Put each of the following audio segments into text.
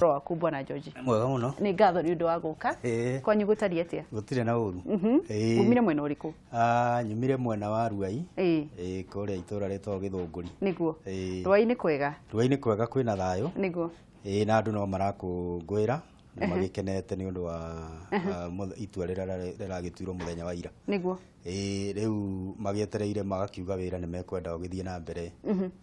Waku bwana George. Mwega muno. Nĩ ngatho nĩ ũndũ wa gũka. Kwanyu gũtariĩ atĩa? Gũtirĩ na ũru. Umire mwena ũrĩkũ? Nyumire mwena wa Ruai. Kũrĩa itũra rĩtagwo Gĩthũngũri. Nĩguo. Ruai nĩ kwega? Ruai nĩ kwega, kwĩna thayũ. Nĩguo. Na andũ no marakũngũĩra na magĩkenete nĩ ũndũ wa itua rĩrĩa rĩragĩtuirwo mũthenya wa ira. Nĩguo. Rĩu magĩetereire magakiuga wĩra nĩ mekwenda ũgĩthiĩ na mbere,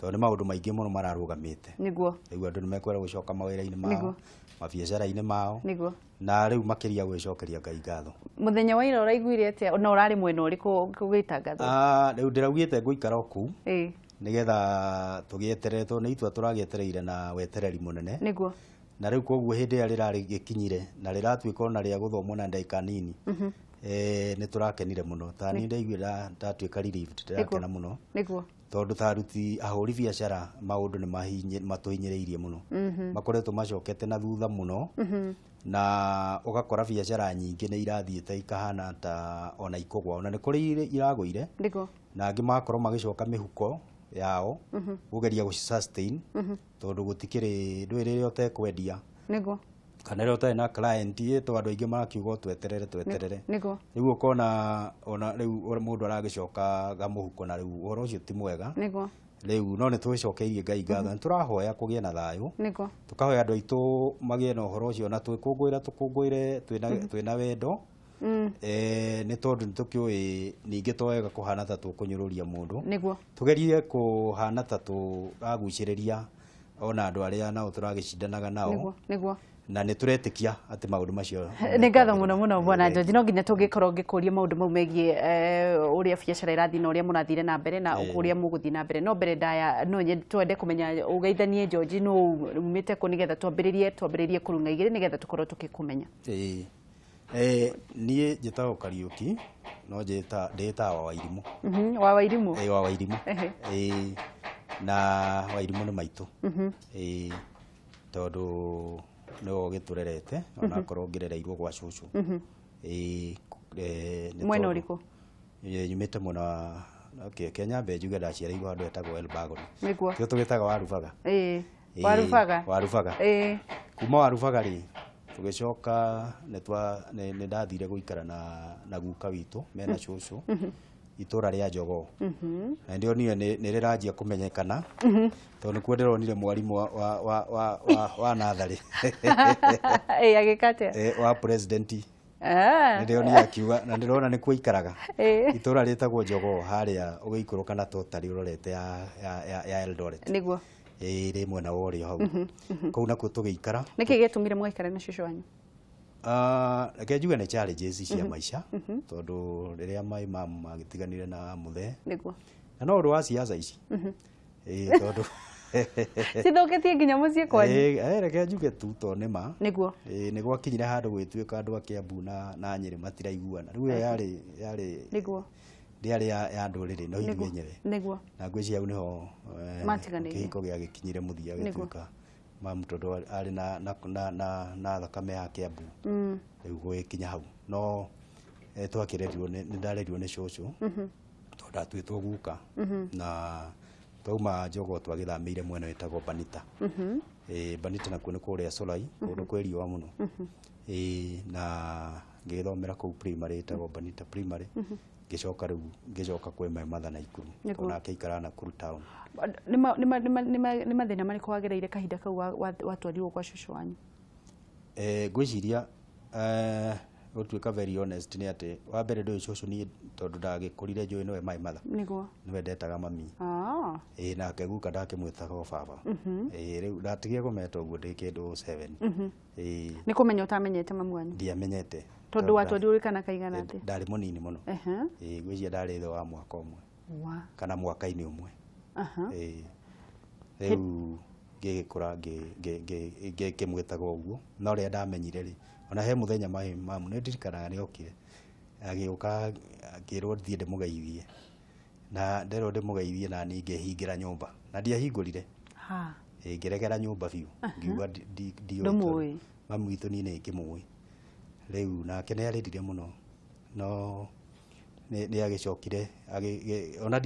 tondũ nĩ maũndũ maingĩ mũno mararũgamĩte. Nĩguo. Rĩu andũ nĩ mekwenda gũcoka mawĩra-inĩ mao, mabiacara-inĩ mao. Nĩguo. Na rĩu makĩria gwĩcokeria Ngai ngatho. Mũthenya wa ira ũraiguire atĩa? Na ũrarĩ mwena ũrĩkũ gũgĩtangathwo? Rĩu ndĩraugĩte ngũikara o kũu nĩgetha tũgĩeterere, tondũ nĩ itua tũragĩetereire na wetereri mũnene. Nĩguo. Na rĩu koguo hĩndĩ ĩrĩa rĩragĩkinyire na rĩratuĩka ona rĩa gũthomwo na ndagĩka nini, nĩ tũrakenire mũno. Ta niĩ ndaiguire ndatuĩka relieved, ndĩrakena mũno. Nĩguo. Tondũ ta aruti ahũri biacara maũndũ nĩ matũhinyĩrĩirie mũno. Makoretwo macokete na thutha mũno. Na ũgakora biacara nyingĩ nĩ irathiĩte ikahana ta ona ikũgwa, ona nĩ kũrĩ iragũire. Nĩguo. Na angĩ magakorwo magĩcoka mĩhuko yao gũgeria gũ sustain, tondũ gũtikĩrĩ ndũĩ rĩrĩa ũtekwendia. Nĩguo. Kana rĩrĩa ũtarĩ na client, tondũ andũ aingĩ marakiuga tweterere tweterere. Nĩguo. Rĩu ũkona ona rĩu mũndũ aragĩcoka gamũhuko, na rĩu ũhoro ũcio ti mwega. Nĩguo. Rĩu no nĩ twĩcokeirie Ngai ngatho, nĩ tũrahoya kũgĩe na thayũ. Nĩguo. Tũkahoya andũ aitũ magĩe na ũhoro ũcio, na twĩkũngũĩra tũkũngũĩre twĩna wendo. Nĩ tondũ nĩ tũkĩũĩ ningĩ to wega kũhana ta tũkũnyũrũria mũndũ. Nĩguo. Tũgerie kũhana ta tũragucĩrĩria ona andũ arĩa nao tũragĩcindanaga nao. Nĩguo, nĩguo. Na nĩ tũretĩkia atĩ maũndũ macio. Nĩ ngatho mũno mũno bwana George. No nginya tũngĩkorwo ngĩkũria maũndũ mau megiĩ ũrĩa biacara ĩrathiĩ na ũrĩa mũrathire na mbere na ũrĩa mũgũthiĩ na mbere. No mbere ndaya no twende kũmenya ũgeithanie George nũ umĩte kũ, nĩgetha twambĩrĩrie kũrung'a igĩrĩ nĩgetha tũkorwo tũgĩkũmenya. Niĩ njĩtagwo Kariũki, no ndĩĩtaga wa Wairimũ. Wa Wairimũ? Wa Wairimũ. Na Wairimũ nĩ maitũ. Tondũ nĩwe ũgĩtũrerete, onakorwo ngĩrereirwo gwa cũcũ. Mwena ũrĩkũ? Nyumĩte mwena wa Kenya, mbe njuge ndaciarĩirwo handũ hetagwo Elbagon. Nĩguo. Tio tũgĩtaga Warubaga. Warubaga. Warubaga. Kuma Warubaga rĩ, tũgĩcoka nĩ ndathire gũikara na guka witũ mena cũcũ itũra rĩa Jogoo. Na ndĩronire nĩ rĩranjia kũmenyekana, tondũ nĩkuo ndĩronire mwarimũ wa natharĩ. Agĩka atĩa? Wa president. Nĩ ndĩronire akiuga, na ndĩrona nĩkuo aikaraga. Itũra rĩtagwo Jogoo harĩa ũgĩikũrũka na Totari ũrorete ya Eldoret. Nĩguo. Rĩ mwena wa ũrĩo hau. Kũu nakuo tũgĩikara. Nĩkĩ gĩatũmire mũgaikara na cũcũ wanyu? Reke njuge nĩ challenges cia maica, tondũ rĩrĩa my mum magĩtiganire na mũthee. Nĩguo. Na no ũndũ wa siasa ici. Tondũ cithũkĩtie nginya mũciĩ kwanyu. Reke njuge tu tondũ nĩ ma. Nĩguo. Nĩ gwakinyire handũ gwĩtuĩka andũ a Kiambu na Nyĩrĩ matiraiguana. Rĩu ĩyo yarĩ Nĩguo. ndĩarĩ ya ndũrĩrĩ, no ithuĩ enyewe. Nĩguo. Na ngwĩciria hau nĩho matiganĩire. Kĩhiko gĩagĩkinyire mũthia gĩtuĩka mamu, tondũ arĩ na thakame ya Kiambu. Rĩu gũgĩkinya hau. No twakĩrerirwo nĩ ndarerirwo nĩ cũcũ, tondũ ndatuĩtwo guka. Na twauma Jogoo twagĩthamĩire mwena wĩtagwo Banita. Banita nakuo nĩ kũrĩa Solai, kũndũ kwĩ riũa mũno. Na ngĩgĩthomera kũu primary ĩtagwo Banita Primary. Ngĩcoka rĩu ngĩcoka kwĩ my mother Naikuru. Onake aikaraga Nakuru town. Nĩ mathĩna marĩkũ wagereire kahinda kau watwarirwo kwa cũcũ wanyu? Ngwĩciria gũtuĩka very honest nĩ atĩ wa mbere ndũĩ cũcũ niĩ tondũ ndagĩkũrire njũĩ nĩwe my mother. Nĩguo. Nĩwe ndetaga mami. Nake guka ndakĩmwĩtaga o baba. Rĩu ndatigire kũmeta ũguo ndĩ kĩndũ 7. Nĩ kũmenya ũtamenyete mamu wanyu? Ndiamenyete. Tondũ watwarirwo ũrĩ kana kaigana atĩa? Ndarĩ mũnini mũno. Ngwĩciria ndarĩ thĩ wa mwaka ũmwe. Kana mwaka-inĩ ũmwe. Rĩu ngĩgĩkũra ngĩmwĩtaga ũguo, no rĩrĩa ndamenyire rĩ, ona he mũthenya mamu nĩ ndirikanaga nĩ okire agĩũka akĩrwo thiĩ ndĩmũgeithie, na nderwo ndĩmũgeithie na niĩ ngĩhingĩra nyũmba na ndiahingũrire. Ngĩregera nyũmba biũ, ngiuga ndiũĩ Ndũmũĩ. Mamu witũ niĩ nĩ ngĩmũĩ. Rĩu nake nĩ arĩrire mũno, no nĩ agĩcokire ona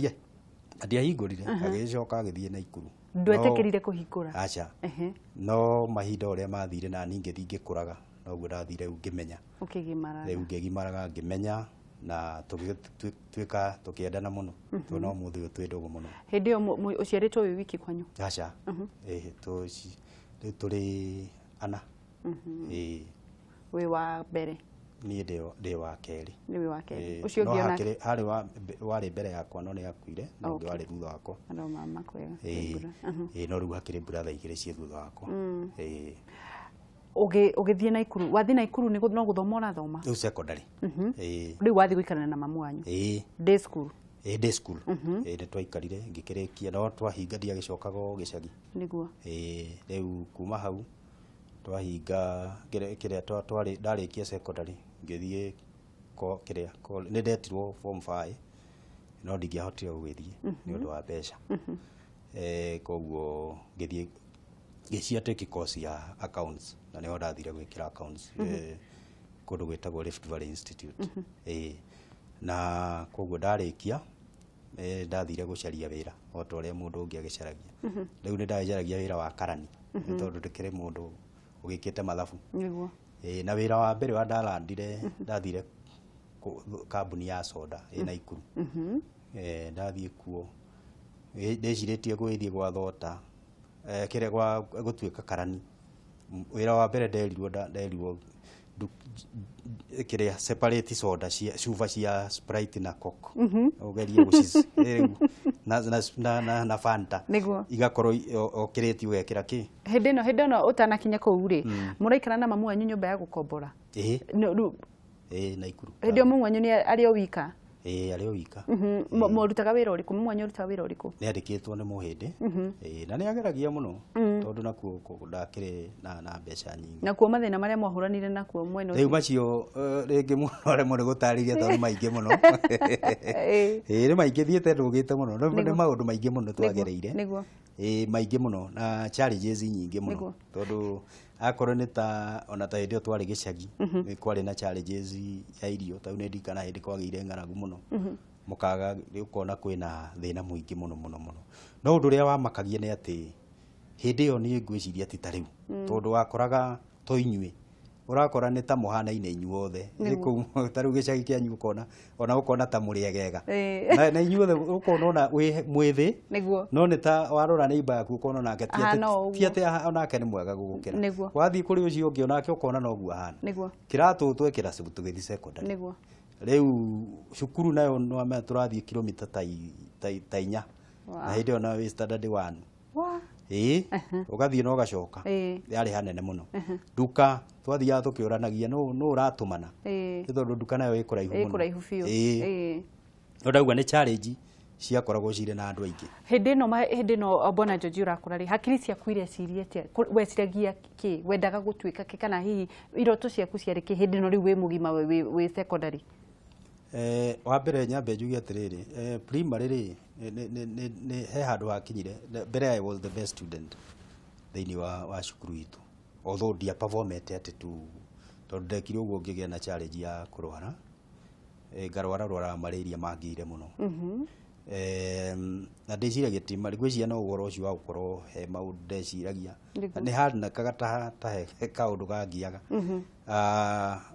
ndiahingũrire, agĩcoka agĩthiĩ Naikuru. Ndwetĩkĩrire kũhingũra? Aca. No mahinda ũrĩa mathire na niĩ ngĩthiĩ ngĩkũraga noguo ndathire rĩu ngĩmenya. Ũkĩgimaraga. Rĩu ngĩgimaraga ngĩmenya na tũgĩtuĩka tũkĩendana mũno. Tondũ no mũthĩ ũyũ twĩ ndũgũ mũno. Hĩndĩ ĩyo ũciarĩtwo wĩ wiki kwanyu? Aca. Rĩu tũrĩ ana. Wĩ wa mbere? Niĩ ndĩ wa kerĩ. Nĩ wĩ wa kerĩ. Ũcio ũngĩ onake? Harĩ warĩ mbere yakwa no nĩ akuire, na ũngĩ warĩ thutha wakwa. Andũ mama kwega. No rĩu hakĩrĩ brother igĩrĩ ciĩ thutha wakwa. Ũgĩthiĩ Naikuru, wathiĩ Naikuru no gũthoma ũrathoma? Rĩu secondary. Rĩu wathiĩ gũikarana na mamu wanyu? Day school? Day school. Nĩ twaikarire ngĩkĩrĩkia, no twahinga ndiagĩcokaga gĩcagi. Nĩguo. Rĩu kuma hau twahinga kĩrĩa twarĩ ndarĩkia secondary ngĩthiĩ kĩrĩa nĩ ndetirwo form 5 no ndingĩahotire gũgĩthiĩ nĩ ũndũ wa mbeca. Koguo ngĩthiĩ ngĩcia take course ya accounts na nĩho ndathire gwĩkĩra accounts kũndũ gwĩtagwo Rift Valley Institute. Na koguo ndarĩkia ndathire gũcaria wĩra o ta ũrĩa mũndũ ũngĩ agĩcaragia. Rĩu nĩ ndagĩcaragia wĩra wa karani tondũ ndĩkĩrĩ mũndũ ũgĩkĩte mathabu. Nĩguo. Na wĩra wa mbere wa ndalandire ndathire kambuni ya soda ĩ Naikuru. Ndathiĩ kuo ndecirĩtie gũgĩthiĩ gwa thota kĩrĩa gwa gũtuĩka karani. Wĩra wa mbere nderirwo kĩrĩa separate soda cia cuba cia Sprite na Coke. Ũgerie gũci na Fanta. Nĩguo. Igakorwo ũkĩrĩtie ũgekĩra kĩ. Hĩndĩ ĩno ũtanakinya kũu rĩ, mũraikara na mamu wanyu nyũmba ya gũkombora? Naikuru. Hĩndĩ ĩyo mamu wanyu nĩ arĩ o wika? Arĩ o wika. Mũrutaga wĩra ũrĩkũ? Mamu wanyu arutaga wĩra ũrĩkũ? Nĩ andĩkĩtwo nĩ mũhĩndĩ. Na nĩ ageragia mũno tondũ nakuo ndakĩrĩ na mbeca nyingĩ. Nakuo mathĩna marĩa mwahũranire nakuo mwena ũcio? Rĩu macio rĩngĩ mũno aremwo nĩ gũtarĩria tondũ maingĩ mũno. Nĩ maingĩ thiĩte ndũgĩte mũno. Nĩ maũndũ maingĩ mũno twagereire. Nĩguo. Maingĩ mũno na challenges nyingĩ mũno. Tondũ akorwo nĩ ta ona ta hĩndĩ ĩyo twarĩ gĩcagi nĩ kwarĩ na challenges ya irio tondũ nĩ ndirikana hĩndĩ kwagĩire ng'aragu mũno. Mũkaga ũkona kwĩna thĩna mũingĩ mũno mũno mũno. No ũndũ ũrĩa wamakagia nĩ atĩ hĩndĩ ĩyo niĩ ngwĩciria ti ta rĩu. Tondũ wakoraga to inyuĩ ũrakora nĩ ta mũhanaine inyuothe. Kũu ta rĩu gĩcagi kĩanyu ũkona ona ũkona ta mũrĩ egega. Na inyuothe ũkona ona mwĩ thĩ. Nĩguo. No nĩ ta warora neighbor yaku ũkona onake ti atĩ onake nĩ mwega gũgũkĩra. Wathiĩ kũrĩ ũcio ũngĩ onake ũkona noguo ahana. Nĩguo. Kĩratũ twekĩra tũgĩthiĩ secondary. Nĩguo. Rĩu cukuru nayo no tũrathiĩ kilomita ta inya. Na hĩndĩ ĩyo nayo wĩ standard 1. Ũgathiĩ na ũgacoka. Yarĩ hanene mũno. Nduka twathiaga tũkĩũranagia nũ ũratũmana. Nĩ tondũ nduka nayo ĩ kũraihu mũno. Ĩ kũraihu biũ. No ndauga nĩ challenge ciakoragwo cirĩ na andũ aingĩ. Hĩndĩ ĩno Bwana George ũrakũra rĩ, hakiri ciaku ireciria atĩa? Weciragia kĩ? Wendaga gũtuĩka kĩ? Kana hihi iroto ciaku ciarĩ kĩ hĩndĩ ĩno rĩu wĩ mũgima wĩ secondary? Wa mbere nyambe njuge atĩrĩrĩ, primary rĩ nĩ he handũ hakinyire mbere I was the best student thĩinĩ wa cukuru itũ. Although ndia performete atĩ tu tondũ ndekire ũguo ngĩgĩa na challenge ya kũrwara. Ngarwara rwara malaria mangĩire mũno. Na ndĩciragia ti ngwĩciria no ũhoro ũcio wa gũkorwo he maũndũ ndeciragia. Nĩ hanakaga ta he kaũndũ kangiaga.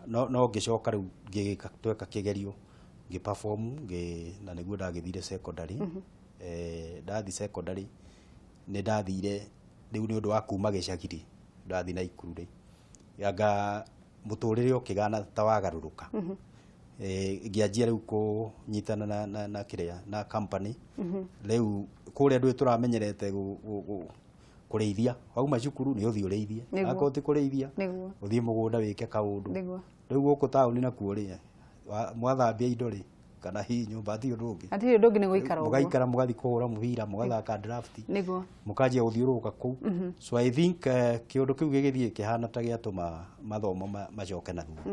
No ngĩcoka rĩu ngĩgĩka tweka kĩgerio ngĩ perform na nĩguo ndagĩthire secondary. Ndathiĩ secondary nĩ ndathire rĩu nĩ ũndũ wa kuma gĩcagi rĩ ndathiĩ Naikuru rĩ anga mũtũrĩre ũkĩgana ta wagarũrũka. Ngĩanjia rĩu kũnyitana na kĩrĩa na company. Rĩu kũrĩa ndũĩ tũramenyerete kũrĩithia wauma cukuru nĩ ũthiĩ ũrĩithie, akorwo ti kũrĩithia ũthiĩ mũgũnda wĩke kaũndũ. Rĩu gũkũ taũni nakuo rĩ mwathambia indo rĩ kana hihi nyũmba hatirĩ ũndũ ũngĩ. Hatirĩ ũndũ ũngĩ nĩ gũikara ũguo. Mũgaikara mũgathiĩ kũhũra mũbira mũgathaka draft. Nĩguo. Mũkanjia gũthiũrũrũka kũu. So I think kĩũndũ kĩu gĩgĩthiĩ kĩhana ta gĩatũma mathomo macoke na thutha.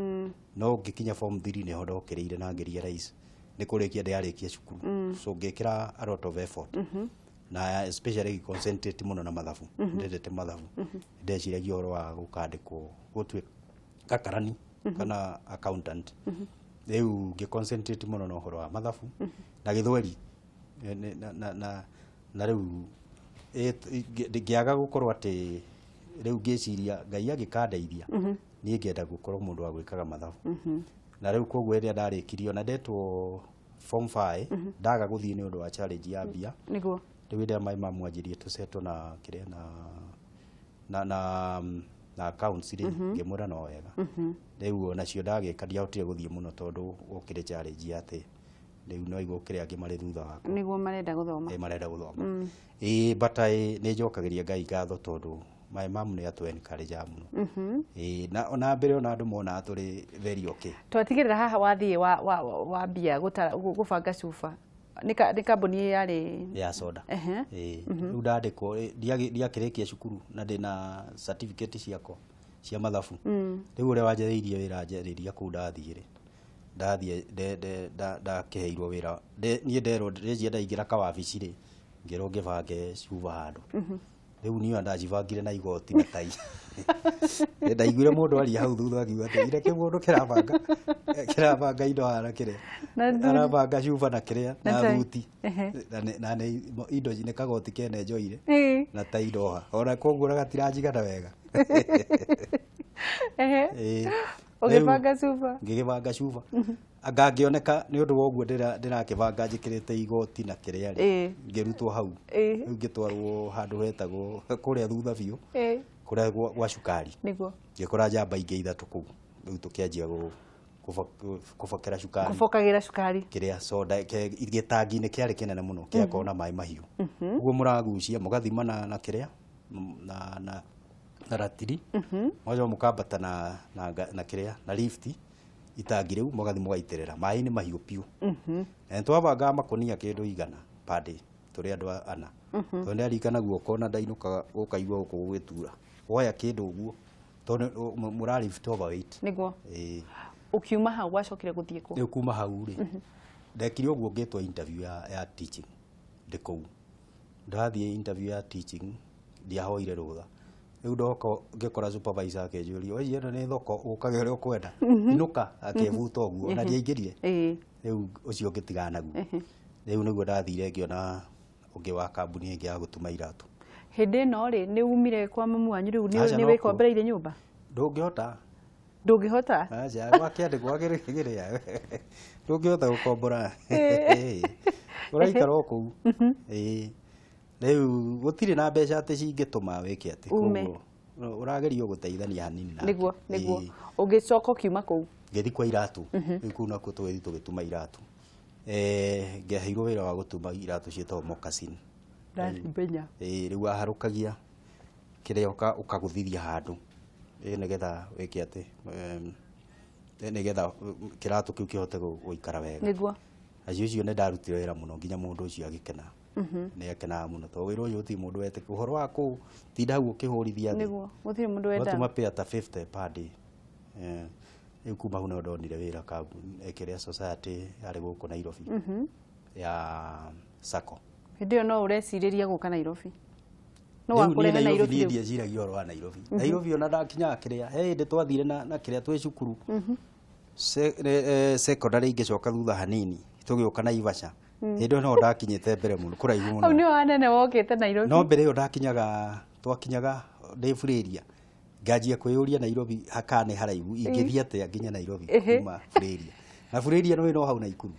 No ngĩkinya form 3 nĩho ndokĩrĩire na ngĩ realize nĩ kũrĩkia ndĩrarĩkia cukuru. So ngĩkĩra a lot of effort. Na especially concentrate mũno na mathabu. Ndendete mathabu. Ndeciragia ũhoro wa gũkandĩkwo gũtuĩka karani kana accountant. Rĩu ngĩ concentrate mũno na ũhoro wa mathabu na gĩthweri na rĩu Ngĩaga gũkorwo atĩ rĩu ngĩciria Ngai agĩkandeithia niĩ ngĩenda gũkorwo mũndũ wa gwĩkaga mathabu. Na rĩu koguo rĩrĩa ndarĩkirie ona ndetwo form 5 ndaga gũthiĩ nĩ ũndũ wa challenge ya mbia. Nĩguo. Rĩu rĩrĩa maĩ mamwanjirie tũcetwo na kĩrĩa na accounts rĩ, ngĩmwĩra no wega. Rĩu onacio ndagĩka ndiahotire gũthiĩ mũno tondũ gũkĩrĩ challenge ya atĩ rĩu no igũkĩrĩ angĩ marĩ thutha wakwa. Nĩguo marenda gũthoma. Marenda gũthoma. Ĩĩ, but nĩ njokagĩria Ngai ngatho tondũ my mom nĩ atũ encourage mũno. Ĩĩ, na ona mbere ona andũ monaga tũrĩ very okay. Twatigĩrĩra haha wathiĩ wambia gũbanga cuba. Nĩ kambuni yarĩ ya soda. Ĩĩ, rĩu ndandĩkwo ndiakĩrĩkia cukuru na ndĩna certificate ciakwa cia mathabu. Rĩu ũrĩa wanjarĩirie wĩra anjarĩria kũu ndathiĩ rĩ, ndathiĩ ndakĩheirwo wĩra. Niĩ nderwo ndĩreciria ndaingĩra kawabici rĩ, ngĩrwo ngĩbange cuba handũ. Rĩu niĩ ndacibangire na igoti na tai. Ndaiguire mũndũ aria hau thutha akiuga atĩ ira kĩmũndũ kĩrabanga indo haha na kĩrĩa. Arabanga cuba na kĩrĩa na thuti. Na nĩ indo nĩ kagoti kene njoire na tai ndoha. Ona koguo gatiranjigana wega. Ũgĩbanga cuba. Ngĩgĩbanga cuba. Anga ngĩoneka nĩ ũndũ wa ũguo ndĩrakĩbanga njĩkĩrĩte igoti na kĩrĩa rĩ, ngĩrutwo hau. Rĩu ngĩtwarwo handũ hetagwo kũrĩa thutha biũ, kũrĩa gwa cukari. Nĩguo. Ngĩkora njamba ingĩ ithatũ kũu. Rĩu tũkĩanjia kũbokera cukari. Kũbokagĩra cukari. Kĩrĩa soda gĩtangi-inĩ kĩarĩ kĩnene mũno kĩakorwo na maĩ mahiũ. Ũguo mũragucia mũgathima na kĩrĩa na ratiri. Mũgacoka mũkambata na kĩrĩa na lift itangi rĩu mũgathiĩ mũgaitĩrĩra maĩ nĩ mahiũ biũ. Na nĩtwabangaga makũnia kĩndũ 100 per day tũrĩ andũ ana. Tondũ nĩaririkana guoko na ndainũkaga ũkaigua gũkũ gũgĩtura. Woya kĩndũ ũguo tondũ mũra lift overweight. Nĩguo. Ũkiuma hau wacokire gũthiĩ kũ? Rĩu kuma hau rĩ, ndekire ũguo ngĩtwo interview ya teaching ndĩ kũu. Ndathiĩ interview ya teaching ndiahoire rũtha. Rĩu ndoka ngĩkora supervisor akĩnjũria, "Oi, ĩno nĩ thoko ũkage ũrĩa ũkwenda." Inũka akĩbuta ũguo na ndiaingĩrire. Rĩu ũcio ngĩtigana naguo. Rĩu nĩguo ndathire ngĩona ũngĩ wa kambuni ĩngĩ ya gũtuma iratũ. Hĩndĩ ĩno rĩ, nĩ umire kwa mamu wanyu rĩu nĩ wĩkombereire nyũmba? Ndũngĩhota. Ndũngĩhota? Aca, gwakĩandĩkwo kĩrĩa. Ndũngĩhota gũkombora. Ũraikara o kũu. Rĩu gũtirĩ na mbeca atĩ cingĩtũma wĩke atĩ koguo ũragerio gũteithania hanini nake. Nĩguo, nĩguo. Ũgĩcoka ũkiuma kũu? Ngĩthiĩ kwa iratũ. Rĩu kũu nakuo tũgĩthiĩ tũgĩtuma iratũ. Ngĩheirwo wĩra wa gũtuma iratũ ciĩtagwo moccasin. Ndacimenya. Rĩu waharũkagia kĩrĩa ũkagũthithia handũ. Nĩgetha wĩke atĩ nĩgetha kĩratũ kĩu kĩhote gũikara wega. Nĩguo. Nacio icio nĩ ndarutire wĩra mũno nginya mũndũ ũcio agĩkena. Nĩ akenaga mũno tondũ wĩra ũyũ gũtirĩ mũndũ wetĩkĩra. Ũhoro wa kũtinda hau ũkĩhũrithia thĩ. Nĩguo, gũtirĩ mũndũ wendaga. Ũgatũma pair ta 50 per day. Rĩu kuma hau nĩho ndonire wĩra kambuni kĩrĩa society yarĩ gũkũ Nairobi. Ya Sacco. Hĩndĩ ĩyo no ũrecirĩria gũka Nairobi? No wakũrehe Nairobi rĩu? Niĩ ndieciragia ũhoro wa Nairobi. Nairobi ona ndakinyaga kĩrĩa. He hĩndĩ twathire na kĩrĩa twĩ cukuru. Secondary ingĩcoka thutha hanini tũgĩũka Naivasha. Hĩndĩ ĩyo no ndakinyĩte mbere mũno kũraihu mũno. Hau nĩho hanene wokĩte Nairobi. No mbere ĩyo twakinyaga ndĩ Bureria. Nganjia kwĩyũria Nairobi hakana nĩ haraihu ingĩthiĩ atĩa nginya Nairobi kuma Bureria. Na Bureria no hau Naikuru.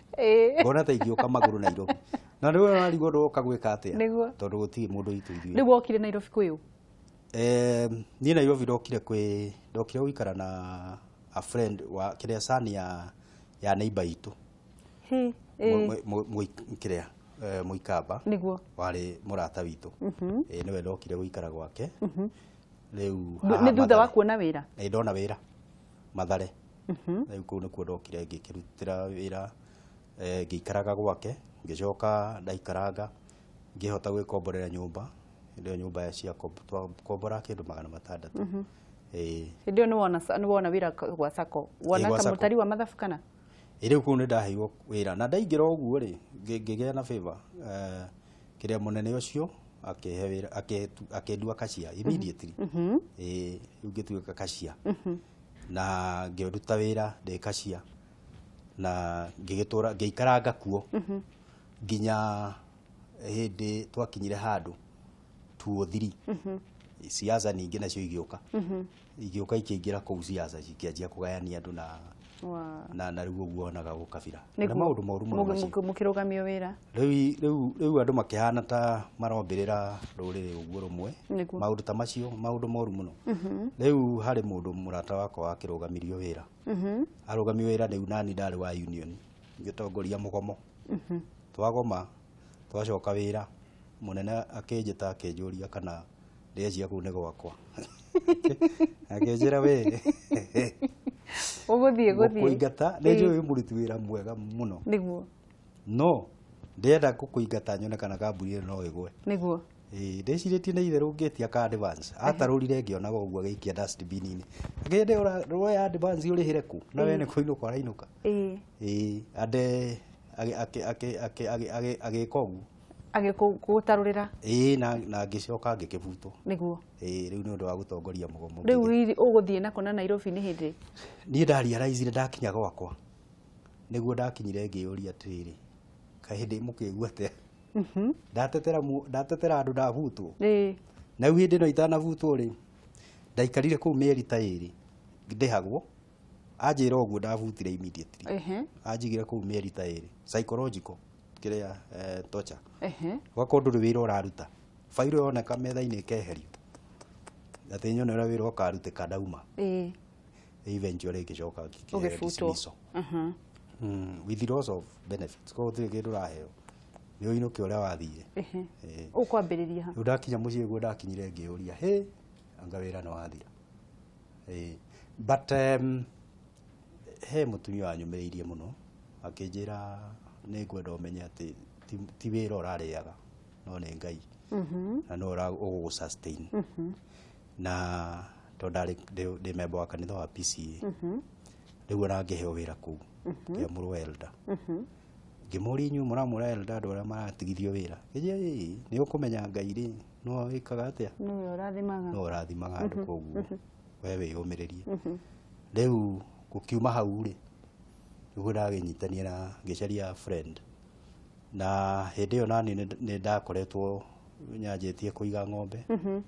Ngona ta ingĩũka magũrũ Nairobi. Na rĩu warigwo ndũgoka gwĩka atĩa? Tondũ gũtirĩ mũndũ witũ ithuĩ. Rĩu wokire Nairobi kwĩ ũ? Niĩ Nairobi ndokire kwĩ ndokire gũikara na a friend wa kĩrĩa son ya neighbor itũ. Kĩrĩa Mũikamba. Nĩguo. Warĩ mũrata witũ. Nĩwe ndokire gũikara gwake. Rĩu nĩ thutha wa kuona wĩra? Ndona wĩra Mathare. Rĩu kũu nĩkuo ndokire ngĩkĩrutĩra wĩra, ngĩikaraga gwake, ngĩcoka ndaikaranga ngĩhota gwĩkomborera nyũmba. Hĩndĩ ĩyo nyũmba cia twakombora kĩndũ 600. Hĩndĩ ĩyo nĩ wona wĩra gwa Sacco? Wona ta mũtari wa mathabu kana? Rĩu kũu nĩ ndaheirwo wĩra na ndaingĩra ũguo rĩ, ngĩgĩa na favor. Kĩrĩa mũnene ũcio akĩhe wĩra, akĩndua cashier immediately. Rĩu ngĩtuĩka cashier. Na ngĩruta wĩra ndĩ cashier. Na ngĩgĩtũra ngĩikaranga kuo nginya hĩndĩ twakinyire handũ 203 siasa ningĩ nacio igĩũka igĩũka ikĩingĩra kũu siasa cikĩanjia kũgayania andũ na na rĩu ũguo wonaga gũkabira na maũndũ moru mũno macio mũkĩrũgamio wĩra rĩu andũ makĩhana ta marombĩrĩra rũrĩrĩ ũguo rũmwe maũndũ ta macio maũndũ moru mũno rĩu harĩ mũndũ mũrata wakwa wakĩrũgamirio wĩra arũgamio wĩra rĩu nani ndarĩ wa union ngĩtongoria mũgomo twagoma twacoka wĩra mũnene akĩnjĩta akĩnjũria kana ndĩrecia kũu nĩ gwakwa akĩnjĩra we ũgũthiĩ gũthiĩ gũkũingata nĩ njũĩ mũruti wĩra mwega mũno nĩguo no ndĩrenda gũkũingata nyone kana kambuni ĩno no ĩgwe nĩguo ndĩcirĩtie nĩ itherũ ngĩtia ka advance atarũrire ngĩonaga ũguo agĩikia dustbin-inĩ akĩnjĩra ũroya advance ũrĩhĩre kũ na we nĩ kũinũka ũrainũka ande agĩka ũguo agĩgũtarũrĩra na ngĩcoka ngĩkĩbutwo nĩguo rĩu nĩ ũndũ wa gũtongoria mũgomo rĩu ũgũthiĩ nako na Nairobi nĩ hĩndĩ niĩ ndarealizire ndakinya gwakwa nĩguo ndakinyire ngĩyũria atĩrĩrĩ kaĩ hĩndĩ mũkĩigua atĩa ndatetera andũ ndabutwo na rĩu hĩndĩ ĩno itanabutwo rĩ ndaikarire kũu mĩeri ta ĩrĩ ndĩhagwo anjĩra ũguo ndabutire immediately anjigire kũu mĩeri ta ĩrĩ psychological kĩrĩa torture ũgakorwo ndũrĩ wĩra ũraruta bairũ yoneka metha-inĩ ĩkeherio atĩ nyone ũrĩa wĩra ũkarutĩka ndauma eventually ĩgĩcoka ngĩkĩheo dismissal with loss of benefits koguo gũtirĩ kĩndũ ũraheo nĩ ũinũke ũrĩa wathire ũkwambĩrĩria ha rĩu ndakinya mũciĩ guo ndakinyire ngĩũria hĩ anga wĩra nĩ wathira but he mũtumia wanyũmĩrĩirie mũno akĩnjĩra nĩ ngwenda ũmenye atĩ ti wĩra ũrarĩaga no nĩ Ngai na no ũgũgũ sustain na tondũ ndarĩ ndĩ member wa kanitha wa PCA rĩu ona ngĩheo wĩra kũu ngĩamũrwo elder ngĩmũria inyuĩ mũramũra elder andũ arĩa maratigithio wĩra kĩnjĩra ĩĩ nĩ ũkũmenya Ngai rĩ no wĩkaga atĩa nĩwe ũrathimaga no ũrathimaga andũ koguo we wĩyũmĩrĩrie rĩu gũkiuma hau rĩ nĩguo ndagĩnyitania na ngĩcaria friend na hĩndĩ ĩyo nani nĩ ndakoretwo nyanjĩtie kũiga ng'ombe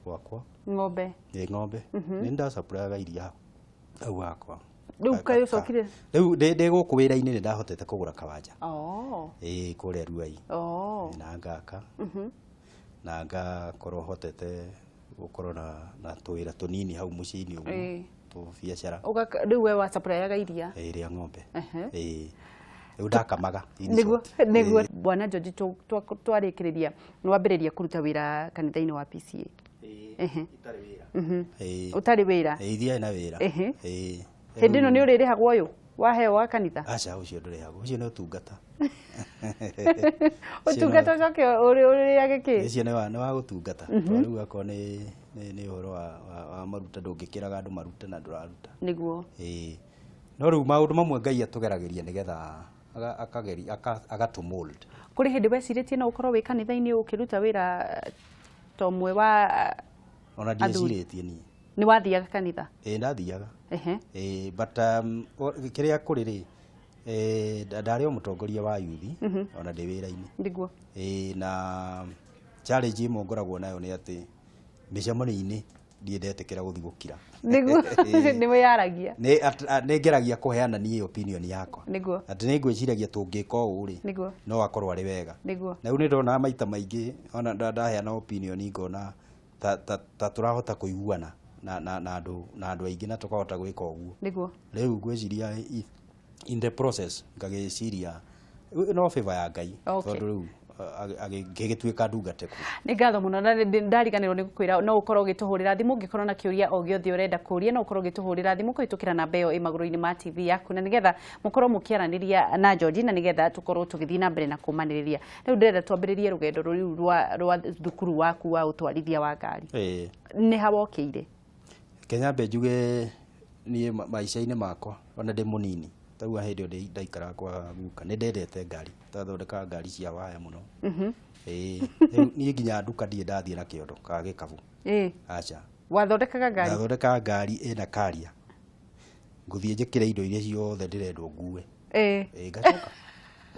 gwakwa ng'ombe ĩ ng'ombe nĩ ndacapuraga iria hau hakwa rĩu kaĩ ũcokire rĩu ndĩ gũkũ wĩra-inĩ nĩ ndahotete kũgũra kawanja ĩ kũrĩa Ruai na ngaka na ngakorwo hotete gũkorwo na tũwĩra tũnini hau mũciĩ-inĩ ũguo tũbiacara rĩu we wacapuraga iria rĩa ng'ombe ĩ rĩu ndakamaga nĩguo nĩguo bwana George twarĩkĩrĩria nĩ wambĩrĩria kũruta wĩra kanitha-inĩ wa PCA itarĩ wĩra ũtarĩ wĩra ithiarĩ na wĩra hĩndĩ ĩno nĩ ũrĩrĩhagwo ũyũ waheo wa kanitha aca ũcio ndũrĩhagwo ũcio nĩ ũtungata ũtungata ũcoke ũrĩage kĩ ũcio nĩ wa gũtungata tondũ rĩu akorwo nĩ ũhoro wa maruta ndũngĩkĩraga andũ maruta na ndũraruta nĩguo no rĩu maũndũ mamwe Ngai atũgeragĩria nĩgetha akageria agatũ mold kũrĩ hĩndĩ wecirĩtie no ũkorwo wĩ kanitha-inĩ ũkĩruta wĩra ta ũmwe wa ona ndiecirĩtie niĩ nĩ wathiaga kanitha ĩ ndathiaga but kĩrĩa kũrĩ rĩ ndarĩ o mũtongoria wa yuthi ona ndĩ wĩra-inĩ nĩguo na challenge ĩmwe ngoragwo nayo nĩ atĩ mĩcemanio-inĩ ndiĩ ndetĩkĩra gũthiĩ gũkira nĩguo nĩ wĩyaragia nĩ ngeragia kũheana niĩ opinion yakwa nĩguo atĩ nĩ ngwĩciragia tũngĩka ũũ rĩ nĩguo no akorwo arĩ wega nĩguo na rĩu nĩ ndonaga maita maingĩ ona ndaheana opinion ngona ta tũrahota kũiguana na andũ aingĩ na tũkahota gwĩka ũguo nĩguo rĩu ngwĩciria in the process ngagĩciria no favor ya Ngai tondũ rĩu ngĩgĩtuĩka ndungata kũu nĩ ngatho mũno na ndariganĩrwo nĩ gũkwĩra no ũkorwo ũgĩtũhũrĩra thimũ ũngĩkorwo na kĩũria o gĩothe ũrenda kũũria no ũkorwo ũgĩtũhũrĩra thimũ kũhĩtũkĩra namba ĩyo ĩ magũrũ-inĩ ma TV yaku na nĩgetha mũkorwo mũkĩaranĩria na George na nĩgetha tũkorwo tũgĩthiĩ na mbere na kũmanĩrĩria rĩu ndĩrenda twambĩrĩrie rũgendo rũu rwa thukuru waku wa ũtwarithia wa ngari nĩ ha wokĩire Kenya mbe njuge niĩ maica-inĩ makwa ona ndĩ mũnini tarĩu hĩndĩ ĩyo ndaikaraga kwa guka nĩ ndendete ngari ndathondekaga ngari cia waya mũno rĩu niĩ nginya nduka ndirĩ ndathiĩ na kĩondo kana gĩkabu aca wathondekaga ngari ndathondekaga ngari ĩna karia ngũthiĩ njĩkĩre indo iria ciothe ndĩrendwo ngue ngacoka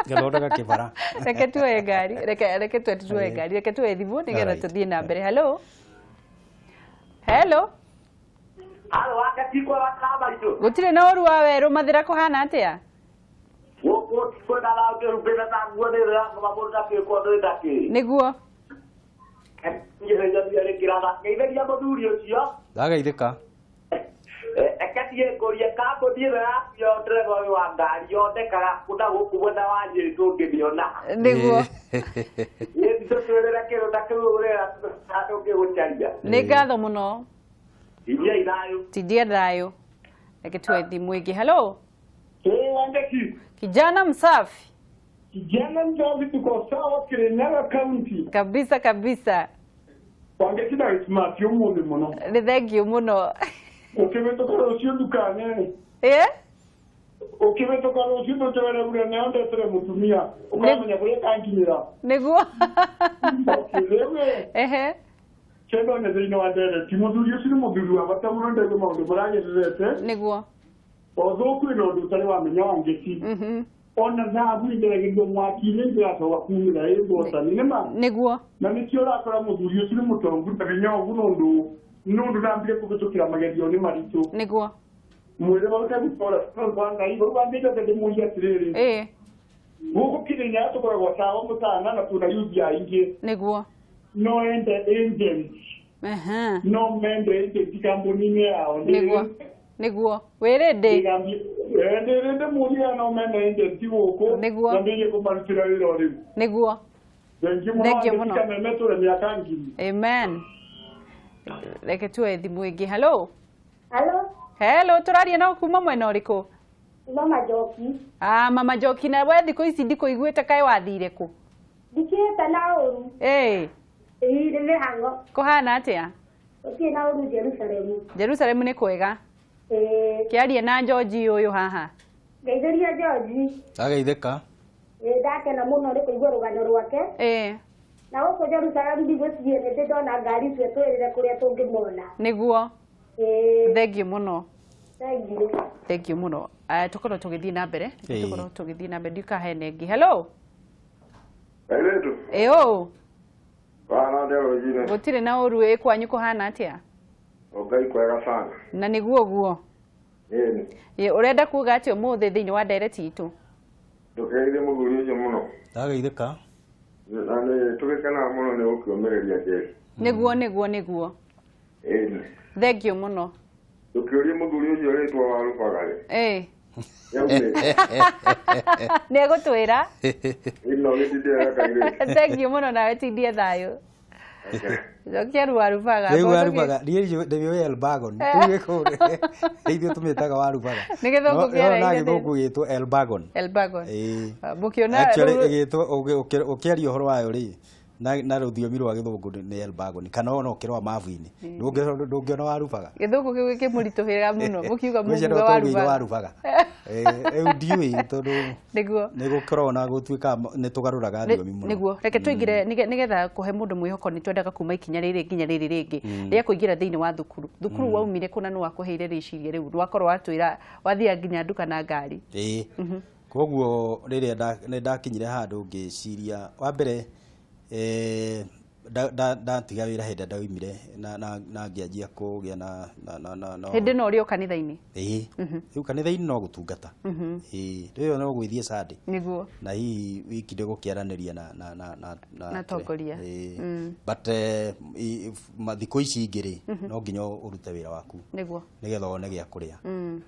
Ngathondeka kĩbara. Reke tuoe ngari, reke tuoe ngari, reke tuoe thimũ nĩgetha tũthiĩ na mbere. Hello. Hello. Halo, wakati kwa wakaba ito. Gũtirĩ na ũru wa werũ, mathĩra kũhana atĩa? Gũkũ kwĩna thayũ kĩhumbĩte ta nguo nĩ ĩrĩa mũndũ ndakĩkwo nĩ ndakĩ. Nĩguo. Ngeithĩria mũthuri ũcio. Ndageithĩka. Eketiĩ ngũrie kambuni ĩno yaku ya ndereba ũyũ wa ngari yonekaga kũna gũkũ mwena wa Nyĩrĩ tũngĩmĩona. Nĩguo. Ĩĩ tũtwĩrĩre kĩndũ ta kĩu ũrĩa tũngĩgũcaria. Nĩ ngatho mũno. Tindiai thayũ. Tindia thayũ. Reke tuoe thimũ ĩngĩ. Hello. Wandeki. Kijana msafi. Kijana msafi, tuko sawa Kirinyaga County. Kabisa kabisa. Wangeci na smart ũmũthĩ mũno. Nĩ thank you mũno. Ũkĩhĩtũka rũciũ ndukane. Ĩ? Ũkĩhĩtũka rũciũ tũtwere bure neo ndetere mũtumia. Ũkamenya kũrĩa kankinyĩra. Nĩguo. Rĩu Ehe. Kendo nĩ thĩinĩ wa ndereti mũthuri ũcio nĩ mũthuri wa bata mũno ndaigua maũndũ maragererete. Nĩguo. Although kwĩna ũndũ ũtarĩ wamenya Wangeci. Ona thahabu ĩgeragĩrio mwaki-inĩ ĩngĩgacoka kumĩra ĩ ngũtani nĩ ma. Nĩguo. Na nĩkĩo ũrakora mũthuri ũcio nĩ mũtongu na hinya ũguo nũndũ nũndũ ndambire kũhĩtũkĩra magerio nĩ maritũ. Nĩguo. Mwĩrĩ wake gũtora kwa Ngai rĩu wambĩte ndĩmũrie atĩrĩrĩ. Ĩ. Gũkũ Kĩrĩnyaga tũkoragwo tawa mũtana na tũna yuthi aingĩ. Nĩguo. No ende agent. Ehe. No mende agent kambuni-inĩ yao. Nĩguo. Nĩguo. Wĩrĩndĩ. Ndĩrĩndĩ mũria no mende agent gũkũ. Nĩguo. Na ndĩrie kũmarutĩra wĩra o rĩu. Nĩguo. Thengiũ mũno. Thengiũ mũno. Kameme tũre mĩaka ngiri. Amen. Reke tuoe thimũ ĩngĩ. Hello. Hello. Hello, tũraria no kuma mwena ũrĩkũ? Mama Njoki. Ah, Mama Njoki, na we thikũ ici ndikũiguĩte kaĩ wathire kũ? Ndikĩte na ũru. Ĩ. Ĩ, nĩ mĩhang'o. Kũhana atĩa? Gũtirĩ na ũru Jerusalemu. Jerusalemu nĩ kwega. Ĩ. Kĩarie na George ũyũ haha. Ngeithĩria George. Ndageithĩka. Ĩ, ndakena mũno nĩ kũigua rũgano rwake. Ĩ. Na gũkũ Jerusalemu ndigwĩciria nĩ ndĩ ndona ngari icio twĩrĩre kũrĩa tũngĩmona. Nĩguo. Ĩ. Thengiũ mũno. Thengiũ. Thengiũ mũno. Tũkorwo tũgĩthiĩ na mbere. Tũkorwo tũgĩthiĩ na mbere ndikahene ĩngĩ. Hello. Airĩtu. Ĩ ũ. Wana ndĩ rũcinĩ. Gũtirĩ na ũru. Ĩ kwanyu kũhana atĩa? Ngai kwega sana. Na nĩguo guo. Ĩni. Ĩ, ũrenda kuga atĩa ũmũthĩ thĩinĩ wa ndereti itũ? Ndũkeithie mũthuri ũcio mũno. Ndageithĩka. Na nĩ tũgĩkenaga mũno nĩ gũkĩũmĩrĩria Jesu. Nĩguo nĩguo nĩguo. Ĩni. Thengiũ mũno. Ndũkĩũrie mũthuri ũcio rĩtwa wa Rũbaga rĩ. Ĩ. Nĩaumĩte. Nĩ egũtwĩra. Ĩno gĩtindĩaga kairĩtu. Thengiũ mũno nawe tindie thayũ. Njokia Rwarubaga. Rĩu Warubaga, niĩ ndĩmĩũĩ Elbagon. Rĩu gĩkũũ ithuĩ tũmĩtaga Warubaga. Nĩ gĩthũngũ kĩara No gĩthũngũ gĩtwo Elbagon. Elbagon. Ĩĩ. Mũkĩona Actually ĩgĩtwo ũkĩaria ũhoro wayo rĩ na rũthiomi rwa gĩthũngũ nĩ Elbagon kana ona ũkĩrora mabu-inĩ ndũngĩona Warubaga. Gĩthũngũ kĩu gĩkĩmũritũhĩra mũno mũkiuga mũkiuga Warubaga. Warubaga. Rĩu ndiũĩ tondũ nĩguo nĩ gũkoragwo na gũtuĩka nĩ tũgarũraga thiomi mũno. Nĩguo reke tũingĩre nĩgetha kũhe mũndũ mwĩhoko nĩ twendaga kuma ikinya rĩrĩ nginya rĩrĩ rĩngĩ rĩa kũingĩra thĩinĩ wa thukuru. Thukuru waumire kũ na nĩ wakũheire rĩciria rĩu rwakorwo watwĩra wathiaga nginya nduka na ngari. Ĩĩ. Koguo rĩrĩa nĩ ndakinyire handũ ngĩciria wa mbere ndatiga wĩra hĩndĩ ndaumire na ngĩanjia kũgĩa na hĩndĩ no ũrĩ o kanitha-inĩ. Ĩĩ. Rĩu kanitha-inĩ no gũtungata. Ĩĩ. Rĩu no gwĩthiĩ Sunday. Nĩguo. Na hihi wiki ndĩ gũkĩaranĩria na atongoria. Ĩĩ. But thikũ ici ingĩ rĩ no nginya ũrute wĩra waku. Nĩguo. Nĩgetha wone gĩa kũrĩa.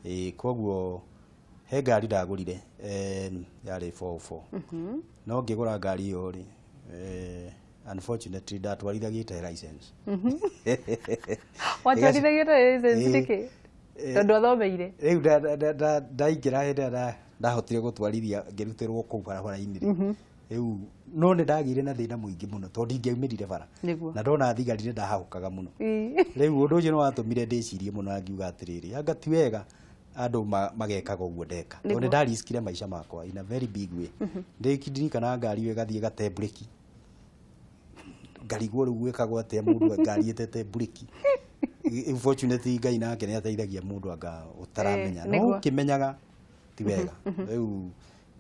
Ĩĩ, koguo he ngari ndagũrire yarĩ 404. No ngĩgũra ngari ĩyo rĩ unfortunately ndatwarithagia itarĩ license. Watwarithagia itarĩ license nĩkĩ? Tondũ athomeire. Rĩu ndaingĩra hĩndĩ ĩrĩa ndahotire gũtwarithia ngĩrutĩrwo kũu barabara-inĩ rĩ. Rĩu no nĩ ndagĩire na thĩna mũingĩ mũno tondũ ndingĩaumĩrire bara. Nĩguo. Na ndona thigari nĩ ndahahũkaga mũno. Rĩu ũndũ ũcio nĩ watũmire ndĩcirie mũno na ngiuga atĩrĩrĩ, anga ti wega andũ magekaga ũguo ndeka. Tondũ nĩ ndariskire maica makwa in a very big way. Ndirikana ngari ĩyo ĩgathiĩ ĩgate breki. Ngarigwo rĩu gwĩkagwo atĩa mũndũ ngari ĩtete breki. Unfortunately Ngai nake nĩ ateithagia mũndũ anga ũtaramenya. No ũkĩmenyaga ti wega. Rĩu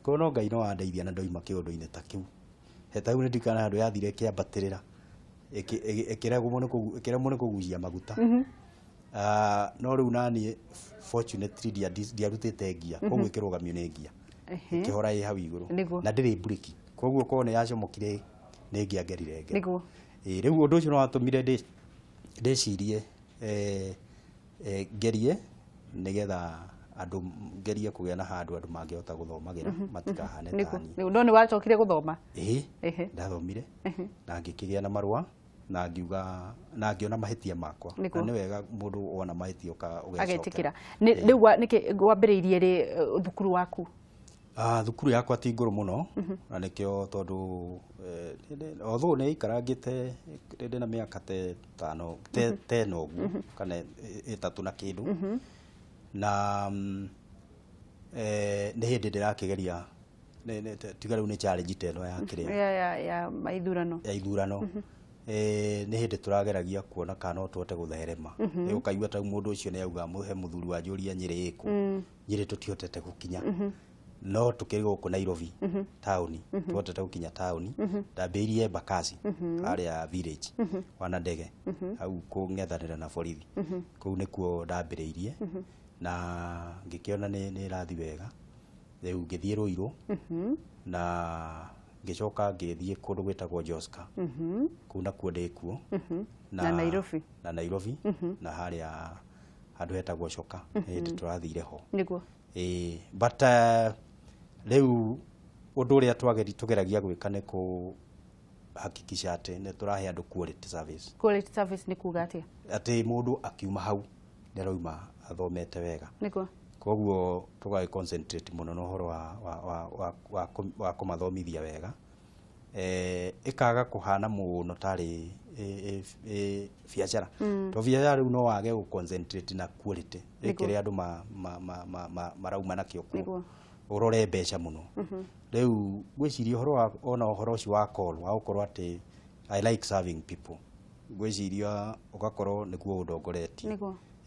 Koguo no Ngai no wandeithia na ndoima kĩũndũ-inĩ ta kĩu. He ta rĩu nĩndirikana handũ yathire ĩkĩambatĩrĩra, ĩkĩremwo nĩ kũgucia maguta. No rĩu naniĩ fortunately ndiarutĩte ngia, koguo ĩkĩrũgamio nĩ ngia, ĩkĩhora ĩ hau igũrũ. Na ndĩrĩ mburĩki, koguo korwo nĩ yacomokire nĩ ngĩangerire ngero. Ĩĩ, rĩu ũndũ ũcio no watũmire ndĩcirie ngerie nĩgetha andũ ngerie kũgĩa na handũ andũ mangĩhota gũthomagĩra matikahane ta niĩ. No nĩ wacokire gũthoma? Ĩĩ, ndathomire na ngĩkĩgĩa na marũa na ngiuga na ngĩona mahĩtia makwa. Na nĩ wega mũndũ wona mahĩtia ũgecokera. Agetĩkĩra. Rĩu nĩkĩ wambĩrĩirie rĩ thukuru waku? Thukuru yakwa ti ngũrũ mũno, na nĩkĩo tondũ although nĩ ikarangĩte ndĩ na mĩaka ta ĩtano teno ũguo kana ĩtatũ na kĩndũ, na nĩ hĩndĩ ndĩrakĩgeria tiga rĩu nĩ challenge ta ĩno ya kĩrĩa ya maithurano. Ya ithurano. Nĩ hĩndĩ tũrageragia kuona kana no tũhote gũtherema. Rĩu ũkaigua ta mũndũ ũcio nĩ auga he mũthuri wa njũria Nyĩrĩ ĩkũ, Nyĩrĩ tũtihotete gũkinya, no tũkĩrĩ gũkũ Nairobi taũni, tũhotete gũkinya taũni. Ndambĩrĩirie Embakasi harĩa village wana ndege hau kũng'ethanĩra na borithi, kũu nĩkuo ndambĩrĩirie na ngĩkĩona nĩ ĩrathiĩ wega. Rĩu ngĩthiĩ Ruiru na ngĩcoka ngĩthiĩ kũndũ gwĩtagwo Joska, kũu nakuo ndĩ kuo. Na Nairobi. Na Nairobi, na harĩa handũ hetagwo Coka nĩ hĩndĩ tũrathire ho. Ĩĩ, but rĩu ũndũ ũrĩa tũgeragia gwĩka nĩ kũ hakikisha atĩ nĩ tũrahe andũ quality service. Quality service nĩ kuga atĩa? Atĩ mũndũ akiuma hau nĩ arauma athomete wega. Koguo tũgagĩ concentrate mũno na ũhoro wa kũmathomithia wega, ĩkaga kũhana mũno tarĩ biacara, to biacara rĩu no wage gũ concentrate na quality ĩkĩrĩa andũ marauma nakĩo kuo, ũrore mbeca mũno. Rĩu ngwĩciria ũhoro wa ona ũhoro ũcio wa call wa gũkorwo atĩ I like serving people, ngwĩciria ũgakorwo nĩguo ũndongoretie.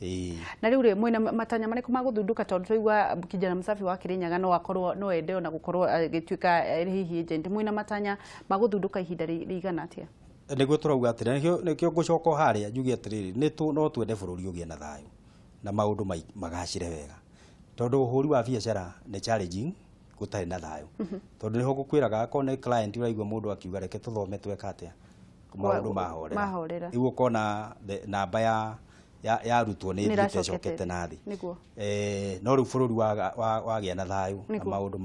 Ĩĩ. Na rĩu rĩ, mwĩna matanya marĩkũ ma gũthundũka, tondũ twaigua kijana msafi wa Kirinyaga no akorwo no ende ona gũkorwo agĩtuĩka hihi agent, mwĩna matanya ma gũthundũka ihinda rĩigana atĩa? Nĩguo tũrauga atĩrĩ, nĩkĩo ngũcoka o harĩa njuge atĩrĩrĩ, no twende bũrũri ũgĩe na thayũ na maũndũ magacĩre wega, tondũ ũhũri wa biacara nĩ challenging gũtarĩ na thayũ, tondũ nĩho ngũkwĩraga akorwo nĩ client ũraigua mũndũ akiuga reke tũthome tweka atĩa maũndũ mahorera. Mahorera. Rĩu ũkona namba ya arutwo nĩ Nĩ ĩthiĩte ĩracokete. ĩcokete na thĩ. No rĩu bũrũri wagĩa na thayũ na maũndũ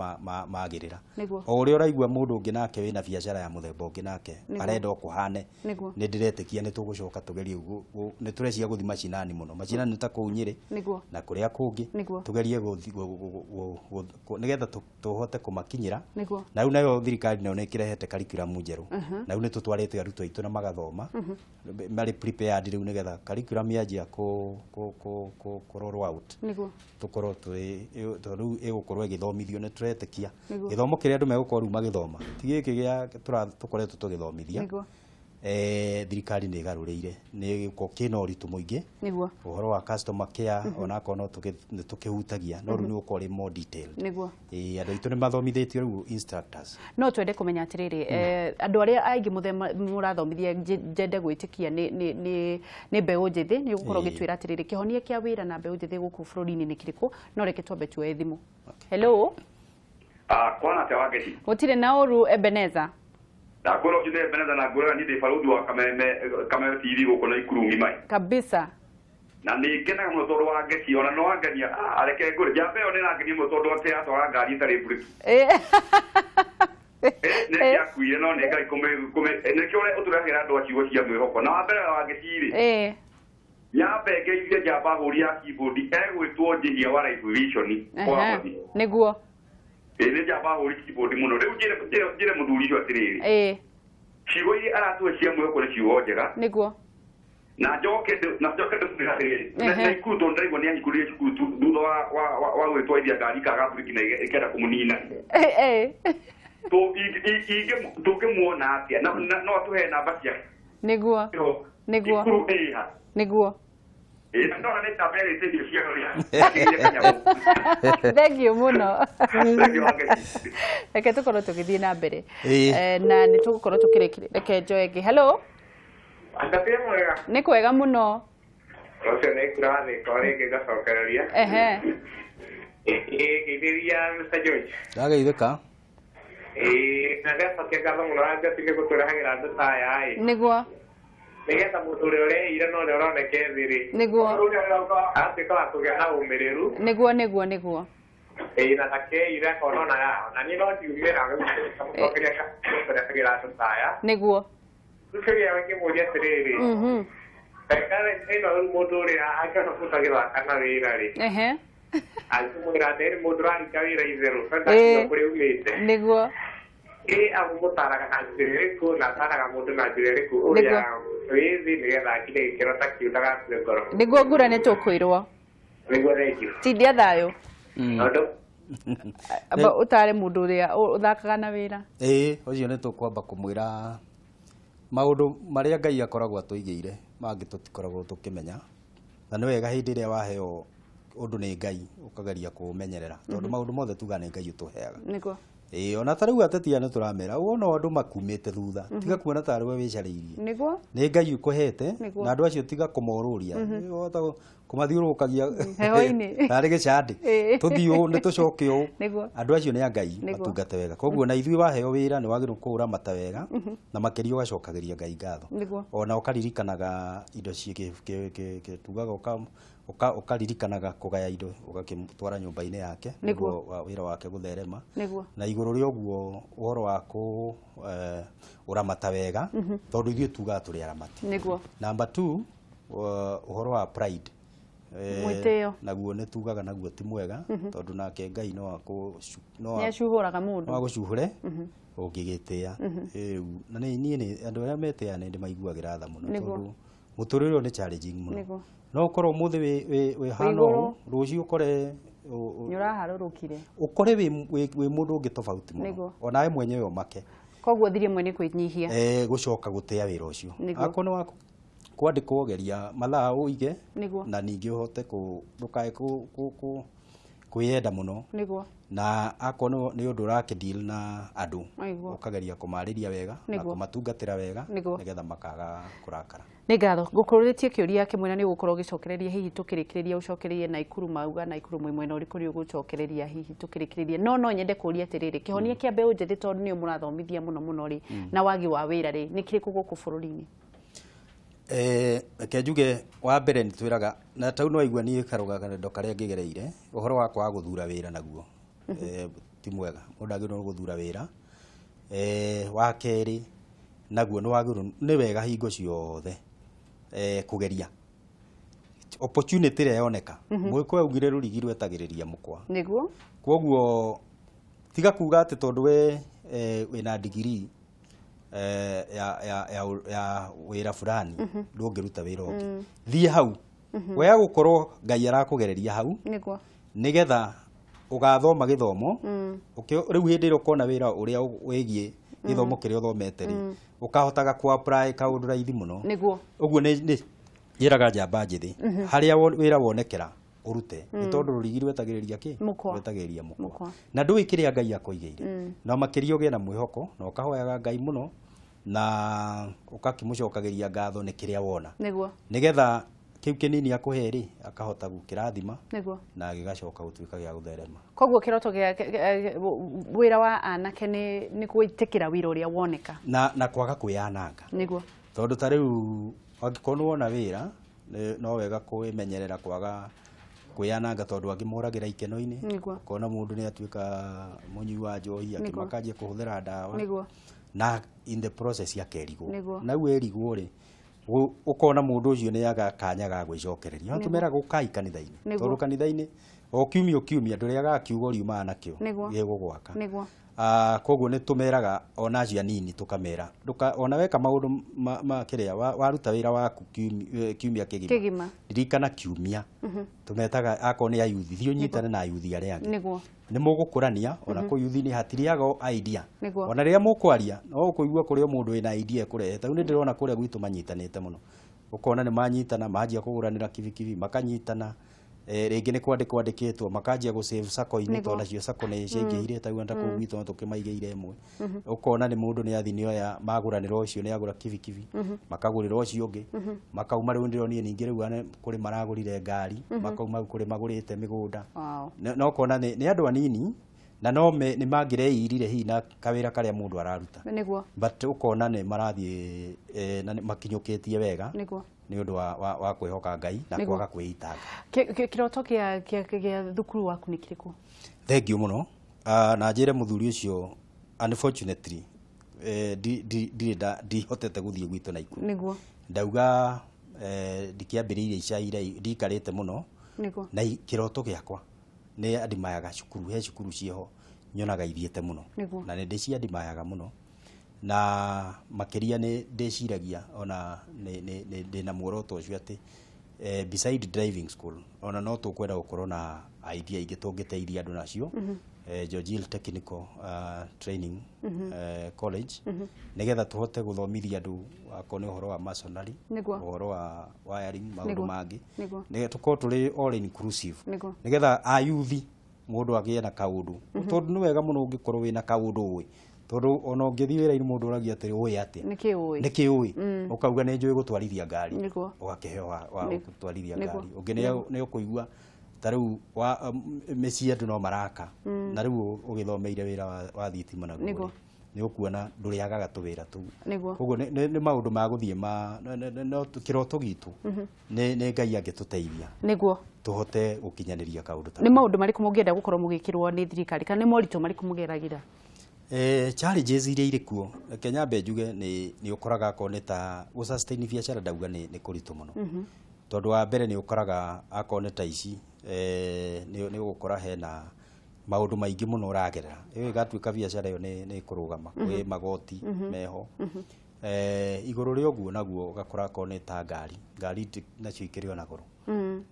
magĩrĩra, o ũrĩa ũraigua mũndũ ũngĩ nake wĩna biacara ya mũthemba ũngĩ nake arenda o kũhane, nĩ ndĩretĩkia nĩ tũgũcoka tũgerie nĩ tũrecia gũthiĩ macinani mũno, macinani ta kũu Nyĩrĩ na kũrĩa kũngĩ, tũgerie nĩgetha tũhote kũmakinyĩra. Na rĩu nayo thirikari nayo nĩ ĩkĩrehete curriculum njerũ, na rĩu nĩ tũtwarĩte arutwo aitũ na magathoma marĩ prepared rĩu, nĩgetha curriculum yanjia kũ roll out tũkorwo twĩ tondũ rĩu ĩgũkorwo ĩgĩthomithio, nĩ tũretĩkia gĩthomo kĩrĩa andũ megũkorwo rĩu magĩthoma ti gĩkĩ gĩa tũkoretwo tũgĩthomithia. Thirikari nĩ ĩgarũrĩire, nĩ gĩkorwo kĩna ũritũ mũingĩ ũhoro wa customer care, onakorwo no nĩ tũkĩhutagia, no rĩu nĩ ũgũkorwo ũrĩ more detailed. Ĩĩ, andũ aitũ nĩ mathomithĩtio rĩu, instructors. No twende kũmenya atĩrĩrĩ, andũ arĩa aingĩ mũrathomithia, njende gwĩtĩkia nĩ mbeũ njĩthĩ, nĩ ũgũkorwo ũgĩtwĩra atĩrĩrĩ, kĩhonia kĩa wĩra na mbeũ njĩthĩ gũkũ bũrũri-inĩ nĩ kĩrĩkũ? No reke twambe tuoe thimũ. Hello. Kwana atĩa, Wangeci? Gũtirĩ na ũru, Ebeneza. Ndakwĩra ũcio nĩ Ebeneza, na ngwĩra niĩ ndĩ barũthi wa Kameme, Kameme TV gũkũ na Ikuru ng'ima. Kabisa. Na nĩ ngenaga mũno tondũ Wangeci ona no wangenia, reke ngũre njamba ĩyo nĩ ĩrangenia mũno tondũ atĩ atwara ngari ĩtarĩ mburĩki. Nĩ ciakuire, no nĩ Ngai kũmĩ nĩkĩo ũrĩa ũtũrehagĩra andũ a ciugo cia mwĩhoko. Na wa mbere, Wangeci rĩ, nyambe ngeithie njamba hũri ya keyboard egwĩtwo Njihia wa Life Vision kwa Hothi. Ĩ, nĩ njamba hũri keyboard mũno. Rĩu njĩre mũthuri ũcio atĩrĩrĩ, ciugo iria aratũhe cia mwĩhoko nĩ ciugo njega. Na njoke ndĩmwĩre atĩrĩrĩ, na ikuru tondũ ndĩraigua nĩ ahingũrire cukuru thutha wa gwĩtwarithia ngari ikaga mburĩki na ĩkenda kũmũnina. Tũngĩmuona atĩa? No atũhe namba ciake? Ikuru ĩha? Ĩĩ ndona nĩ tambere ĩtĩrio cia rũrĩa. Thank you mũno. Reke tũkorwo tũgĩthiĩ na mbere. Na nĩ tũgũkorwo tũkĩrĩkĩrĩria. Reke njoe ĩngĩ. Hello. Angatia mwega. Nĩ kwega mũno. Ũcio nĩ kũrathĩka rĩngĩ ngacokereria. Ehe. Ĩĩ Mr. George. Ndageithĩka. Ĩĩ na ndacokia ngatho mũno Angatia nĩ gũtũrehagĩra andũ ta aya ĩ. Nĩguo. Nĩgetha mũndũ ũrĩa ũreire na ũrĩa ũroneka thĩ rĩ. Nĩguo. Agatuĩka wa kũgĩa na ũmĩrĩru. Nĩguo nĩguo nĩguo. Ĩĩ na takeire akona ona na niĩ no ndiumĩra gũcokeria gũtũrehagĩra andũ ta aya. Nĩguo. Rĩu kĩrĩa ngĩmũria atĩrĩrĩ. Ĩno rĩu mũndũ ũrĩa angĩona mũndũ agĩthaka na wĩra rĩ. Ehe. Angĩmwĩra atĩrĩ mũndũ ũraruta wĩra itherũ ndakinya kũrĩa umĩte. Nĩguo. Ĩ amũtaraga na njĩra ĩrĩkũ na ataraga mũndũ na njĩra ĩrĩkũ ũrĩa wĩthĩ nĩgetha akinye gĩkĩro ta kĩu ndagakue ngoro. Nĩguo ngura nĩ tũkwĩrwo. Nĩguo thengiũ. Tindia thayũ. Amba ũtare mũndũ ũrĩa ũthakaga na wĩra. Ĩĩ ũcio nĩ tũkwamba kũmwĩra maũndũ marĩa Ngai akoragwo atũigĩire mangĩ tũtikoragwo tũkĩmenya na nĩ wega hĩndĩ ĩrĩa waheo ũndũ nĩ Ngai ũkageria kũũmenyerera tondũ maũndũ mothe tugaga nĩ Ngai ũtũheaga. Nĩguo. Ĩĩ ona ta rĩu ateti aya nĩ tũramera wona andũ makumĩte thutha tiga kuona tarĩ we wĩcarĩirie. Nĩguo. Nĩ Ngai ũkũhete na andũ acio tiga kũmorũria kũmathiũrũrũkagia heho-inĩ tarĩ gĩcandĩ tũthiĩ ũũ nĩ tũcoke ũũ. Andũ acio nĩ a Ngai matungate wega koguo na ithuĩ waheo wĩra nĩ wagĩrĩirwo kũũramata wega na makĩria ũgacokagĩria Ngai ngatho ona ũkaririkanaga indo tugaga ũkaririkanaga kũgaya indo ũgakĩtwara nyũmba-inĩ yake nĩguo wĩra wake gũtherema na igũrũ rĩa ũguo ũhoro wa kũ ũramata wega tondũ ithuĩ tugaga tũrĩ aramati. Nĩguo. Number 2 ũhoro wa pride mwĩtĩo naguo nĩ tugaga naguo ti mwega tondũ nake Ngai no nĩacuhũraga mũndũ no agũcuhũre ũngĩgĩtĩa. Na niĩ andũ arĩa metĩaga nĩ ndĩmaiguagĩra tha mũno tondũ mũtũrĩre ũyũ nĩ challenging mũno. No ũkorwo ũmũthĩ wĩ hana ũũ rũciũ ũkore nĩ ũraharũrũkire ũkore wĩ mũndũ ũngĩ tofauti mũno onawe mwenyewe ũmake. Koguo thiri ĩmwe nĩ kwĩnyihia gũcoka gũtĩa wĩra ũcio akorwo nĩ waku kwandĩkwo geria mathaa ũige na ningĩ ũhote ndũkae kwĩyenda mũno. Nĩguo. Na akorwo nĩ ũndũ ũrakĩ deal na andũ ũkageria kũmarĩria wega na kũmatungatĩra wega nĩgetha makaga kũrakara. Nĩ ngatho ngũkũrĩtie kĩũria kĩmwe na nĩ ũgũkorwo ũgĩcokereria hihi tũkĩrĩkĩrĩria ũcokererie Naikuru mauga Naikuru mwĩ mwena ũrĩkũ nĩ ũgũcokereria hihi tũkĩrĩkĩrĩria no nyende kũũria atĩrĩrĩ kĩhonia kĩa mbeũ njĩthĩ tondũ nĩo mũrathomithia mũno mũno rĩ na wagi wa wĩra rĩ nĩ kĩrĩkũ gũkũ bũrũri-inĩ? Reke njuge wa mbere nĩ twĩraga na tau no aigua niĩ karũgano karĩa ngĩgereire ũhoro wa kwaga gũthura wĩra naguo ti mwega mũndũ agĩrĩirwo nĩ gũthura wĩra. Wa kerĩ naguo nĩ wagĩrĩirwo nĩ wega hingo ciothe kũgeria opportunity ĩrĩa yoneka. Mũgĩkũyũ augire rũrigi rwetagĩrĩria mũkwa. Nĩguo. Koguo tiga kuga atĩ tondũ we wĩna degree ya wĩra fulani ndũngĩruta wĩra ũngĩ. Thiĩ hau wea gũkorwo Ngai arakũgereria hau nĩguo nĩgetha ũgathoma gĩthomo rĩu hĩndĩ ĩrĩa ũkona wĩra ũrĩa wĩgiĩ gĩthomo kĩrĩa ũthomete rĩ ũkahotaga kũ apply kaũndũ raithi mũno. Nĩguo. Ũguo nĩ njĩraga njamba njĩthĩ harĩa wĩra wonekera ũrute nĩ tondũ rũrigi rwetagĩrĩria kĩ rwetagĩrĩria mũkwa na ndũĩ kĩrĩa Ngai akũigĩire na makĩria ũgĩe na mwĩhoko na ũkahoyaga Ngai mũno na ũgakĩmũcokagĩria ngatho nĩ kĩrĩa wona. Nĩguo. Nĩgetha kĩu kĩnini akũhe rĩ akahota gũkĩrathima nĩguo na gĩgacoka gũtuĩka gĩa gũtherema. Koguo kĩroto gĩa wĩra wa anake nĩ gwĩtĩkĩra wĩra ũrĩa woneka na kwaga kwĩyananga. Nĩguo. Tondũ ta rĩu angĩkorwo nĩ wona wĩra no wega kwĩmenyerera kwaga kwĩyananga tondũ angĩ moragĩra ikeno-inĩ ũkona mũndũ nĩ atuĩka mũnyui wa njohi akĩmakanjia kũhũthĩra ndawa. Nĩguo. Na in the process akerigwo na rĩu erigwo rĩ ũkona mũndũ ũcio nĩ aga kanya ga gwĩcokereria. No tũmeraga ũkai kanitha-inĩ tondũ kanitha-inĩ o kiumia o kiumia ndũrĩagaga kiugo riumaga nakĩo gĩgũgwaka. Nĩguo. Koguo nĩ tũmeraga ona acio anini tũkamera ona weka maũndũ ma kĩrĩa waruta wĩra waku kiumia kĩgima ririkana kiumia tũmetaga akorwo nĩ ayuthi thiĩ ũnyitane na ayuthi arĩa angĩ. Nĩguo. Nĩ mũgũkũrania ona kũu yuthi-inĩ hatiriaga idea ona rĩrĩa mũkwaria no ũkũigua kũrĩ o mũndũ wĩna idea ekũrehete. Rĩu nĩ ndĩrona kũrĩa gwitũ manyitanĩte mũno Ũkona nĩ manyitana manjia kũgũranĩra kibikibi makanyitana, rĩngĩ nĩ kwandĩkwo andĩkĩtwo makanjia gũ save sacco-inĩ tondũ nacio sacco nĩ ciaingĩhire ta rĩu kũu gwitũ no tũkĩmaigĩire ĩmwe. Ũkona nĩ mũndũ nĩ athi nĩoya magũranĩra ũcio nĩ agũra kibikibi, makagũrĩra ũcio ũngĩ, makauma rĩu ndĩronire ningĩ rĩu kũrĩ maragũrire ngari, makauma kũrĩ magũrĩte mĩgũnda. No ũkona nĩ andũ anini na no nĩ mangĩreirire hihi na kawĩra karĩa mũndũ araruta. Nĩguo. But ũkona nĩ marathiĩ na makinyũkĩtie wega. Nĩguo. Nĩ ũndũ wa kwĩhoka Ngai na kwaga kwĩitanga. Kĩroto kĩa thukuru waku nĩ kĩrĩkũ? Thengiũ mũno. Na njĩre mũthuri ũcio unfortunately ndirĩ ndihotete gũthiĩ gwitũ Naikuru. Nĩguo. Ndauga ndikĩambĩrĩirie ica ndiikarĩte mũno. Nĩguo. Na kĩroto gĩakwa nĩ andimayaga cukuru, he cukuru ciĩho nyonaga ithiĩte mũno. Na nĩ ndĩciandimayaga mũno. Na makĩria nĩ ndĩciragia ona ndĩna muoroto ũcio atĩ beside driving school ona no tũkwenda gũkorwo na idea ingĩ tũngĩteithia andũ nacio. George Hill Technical Training College, nĩgetha tũhote gũthomithia andũ akorwo nĩ ũhoro wa masonry, ũhoro wa wiring, maũndũ mangĩ, nĩgetha tũkorwo tũrĩ all inclusive, nĩgetha ayuthi mũndũ agĩe na kaũndũ, tondũ nĩ wega mũno ũngĩkorwo wĩna kaũndũ ũĩ, tondũ ona ũngĩthiĩ wĩra-inĩ mũndũ ũragia atĩrĩ ũĩ atĩa, nĩkĩ ũĩ, ũkauga nĩ njũĩ gũtwarithia ngari, ũgakĩheo wa gũtwarithia ngari, ũngĩ nĩ ũkũigua ta rĩu mĩciĩ andũ no maraka, na rĩu ũgĩthomeire wĩra wa thitima naguo nĩ ũkuona ndũrĩagaga tũwĩra tũu. Koguo nĩ maũndũ ma gũthiĩ ma no kĩroto gitũ nĩ Ngai angĩtũteithia nĩguo tũhote gũkinyanĩria kaũndũ ta Nĩ maũndũ marĩkũ mũngĩenda gũkorwo mũgĩkĩrwo nĩ thirikari kana nĩ moritũ marĩkũ mũgeragĩra? Challenges iria irĩ kuo, reke nyambe njuge nĩ ũkoraga akorwo nĩ ta gũ sustain biacara ndauga nĩ kũritũ mũno. Tondũ wa mbere nĩ ũkoraga akorwo nĩ ta ici nĩ ũgũkora hena maũndũ maingĩ mũno ũragerera, ĩyo ĩgatuĩka biacara ĩyo nĩ ĩkũrũgama, kwĩ magoti meho. Igũrũ rĩa ũguo naguo ũgakora akorwo nĩ ta ngari, ngari nacio ikĩrĩ ona goro.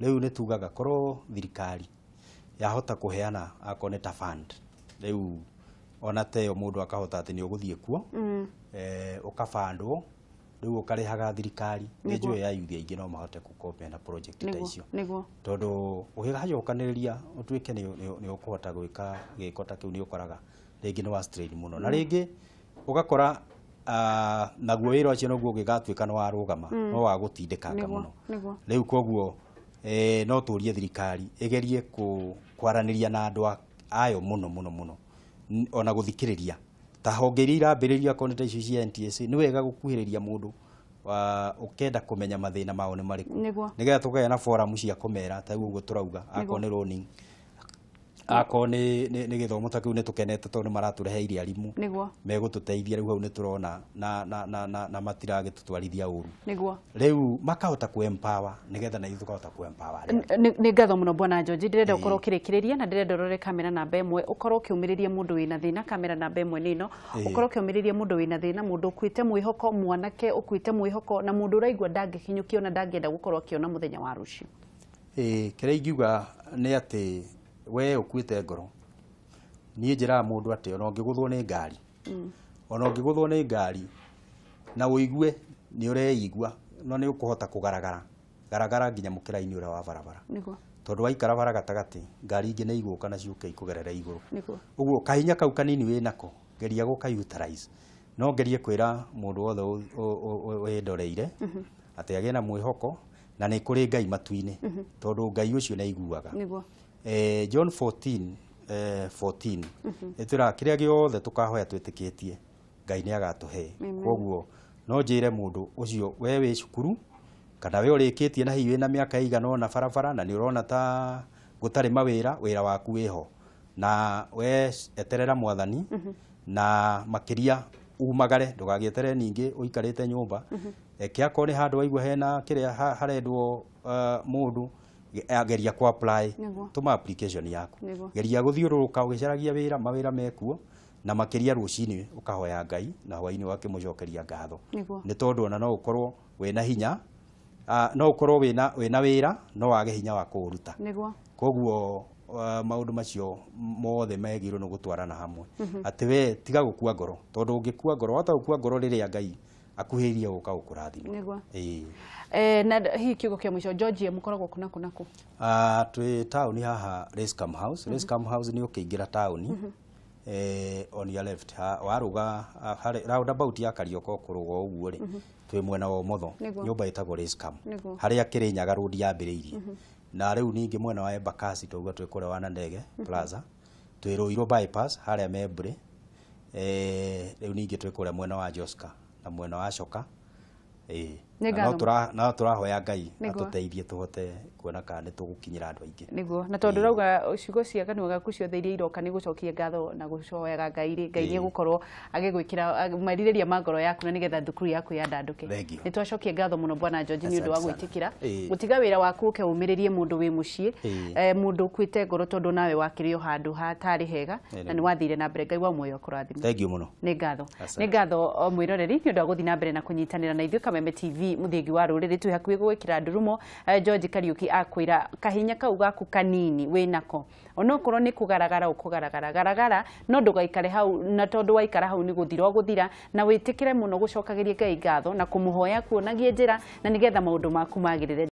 Rĩu nĩ tugaga korwo thirikari yahota kũheana akorwo nĩ ta fund, rĩu ona ta ĩyo mũndũ akahota atĩ nĩ ũgũthiĩ kuo, ũkabandwo, rĩu ũkarĩhaga thirikari. Nĩ njũĩ ya yuthi aingĩ no mahote gũkorwo mena project ta icio, tondũ ũgĩgacokanĩrĩria ũtuĩke nĩ ũkũhota gwĩka gĩko ta kĩu, nĩ ũkoraga rĩngĩ nĩ wa strain mũno, na rĩngĩ ũgakora naguo wĩra ũcio naguo ũgĩgatuĩka nĩ warũgama, no wa gũtindĩkanga mũno. Rĩu koguo no tũrie thirikari ĩgerie kwaranĩria na andũ ayo mũno mũno mũno, ona gũthikĩrĩria ta honge iria irambĩrĩria akorwo nĩ ta icio cia NTSA, nĩ wega gũkuhĩrĩria mũndũ ũkenda kũmenya mathĩna mao nĩ marĩkũ, nĩgetha tũkagĩa na forum cia kũmera ta ũguo tũrauga, akorwo nĩ loaning, akorwo nĩ gĩthomo ta kĩu nĩ tũkenete tondũ nĩ maratũreheire arimũ megũtũteithia, rĩu hau nĩ tũrona na matiragĩtũtwarithia ũru, rĩu makahota kũ empower nĩgetha na ithuĩ tũkahota kũ empower. Nĩ ngatho mũno Bwana George, ndĩrenda ũkorwo ũkĩrĩkĩrĩria na ndĩrenda ũrore kamera namba ĩmwe, ũkorwo ũkĩũmĩrĩria mũndũ wĩna thĩna, kamera namba ĩmwe nĩ ĩno, ũkorwo ũkĩũmĩrĩria mũndũ wĩna thĩna, mũndũ ũkuĩte mwĩhoko, mwanake ũkuĩte mwĩhoko, na mũndũ ũraigua ndangĩkinyũkio na ndangĩenda gũkorwo akĩona mũthenya wa rũciũ. Kĩrĩa ingiuga nĩ atĩ we ũkuĩte ngoro, niĩ njĩraga mũndũ atĩ ona ũngĩgũthwo nĩ ngari, ona ũngĩgũthwo nĩ ngari na ũigue nĩ ũreigua no nĩ ũkũhota kũgaragara garagara nginya mũkĩra-inĩ ũrĩa wa barabara, tondũ waikara bara gatagatĩ ngari ingĩ nĩ igũka na ciũke ikũgerere igũrũ. Ũguo kahinya kau kanini wĩnako geria gũka utilize. No ngerie kwĩra mũndũ wothe wĩndoreire atĩ agĩe na mwĩhoko na nĩ kũrĩ Ngai matu-inĩ, tondũ Ngai ũcio nĩ aiguaga. John 14:14 ĩtwĩraga kĩrĩa gĩothe tũkahoya twĩtĩkĩtie Ngai nĩ agatũhe. Koguo no njĩre mũndũ ũcio we wĩ cukuru kana we ũrĩkĩtie na hihi wĩna mĩaka ĩigana ũna barabara na nĩ ũrona ta gũtarĩ mawĩra, wĩra waku wĩho, na we eterera mwathani na makĩria umagare, ndũgagĩeterere ningĩ ũikarĩte nyũmba. Reke akorwo nĩ handũ waigua hena kĩrĩa harendwo mũndũ, geria ku apply, tũma application yaku, geria gũthiũrũrũka ũgĩcaragia wĩra, mawĩra mekuo, na makĩria rũcinĩ ũkahoya Ngai na hwainĩ ũgakĩmũcokeria ngatho, nĩ tondũ ona no ũkorwo wĩna hinya, no ũkorwo wĩna wĩra no wage hinya wa kũũruta. Koguo maũndũ macio mothe megĩrwo nĩ gũtwarana hamwe, atĩ we tiga gũkua ngoro, tondũ ũngĩkua ngoro wahota gũkua ngoro rĩrĩa Ngai Akuhĩrĩrie gũka gũkũrathima. Nĩguo. Ĩĩ. Na hihi kiugo kĩa mũico, George, mũkoragwo kũ na kũ na kũ? Twĩ taũni haha Racecam House. Racecam House nĩ ũkĩingĩra taũni, on your left, warũga harĩ roundabout ya Karioko kũrũga ũguo rĩ, twĩ mwena wa ũmotho, nyũmba ĩtagwo Racecam, harĩa Kĩrĩnyaga road yambĩrĩirie. Na rĩu ningĩ mwena wa Embakasi twauga twĩ kũrĩa Wanandege Plaza, twĩ Ruiru bypass harĩa Membure. Rĩu ningĩ twĩ kũrĩa mwena wa Joska na mwena wa Coka. Ĩĩ. Nĩ Na no ngatho. no tũrahoya Ngai atũteithie tũhote kuona kana nĩ tũgũkinyĩra andũ aingĩ. Nĩguo, na tondũ ũrauga ciugo cia kanua gaku ciothe iria iroka nĩ gũcokia ngatho na gũcoyaga Ngai rĩ, Ngai nĩ egũkorwo agĩgwĩkĩra merirĩria ma ngoro yaku na nĩgetha thukuru yaku yandandũke. Thank you. Nĩ twacokia ngatho mũno Bwana George nĩ ũndũ wa Asante sana. gwĩtĩkĩra gũtiga wĩra waku ũke ũmĩrĩrie mũndũ wĩ mũciĩ, mũndũ ũkuĩte ngoro, tondũ nawe wakĩrĩ o handũ hatarĩ hega na nĩ wathire na mbere. Ngai wa muoyo akũrathime. Thank you mũno. Nĩ ngatho. Asante. Nĩ ngatho o mwĩroreri nĩ ũndũ wa gũthiĩ na mbere na kũnyitanĩra na ithuĩ Kameme TV, mũthingi wa rũrĩrĩ. Twĩ hakuhĩ gwĩkĩra ndurumo. George Kariuki akwĩra kahinya kau gaku kanini wĩnako, onokorwo nĩ kũgaragara ũkũgaragara garagara, no ndũgaikare hau, na tondũ waikara hau nĩ gũthira ũgũthira, na wĩtĩkĩre mũno gũcokagĩria Ngai ngatho na kũmũhoya kuonagie njĩra na nĩgetha maũndũ maku magĩrĩre.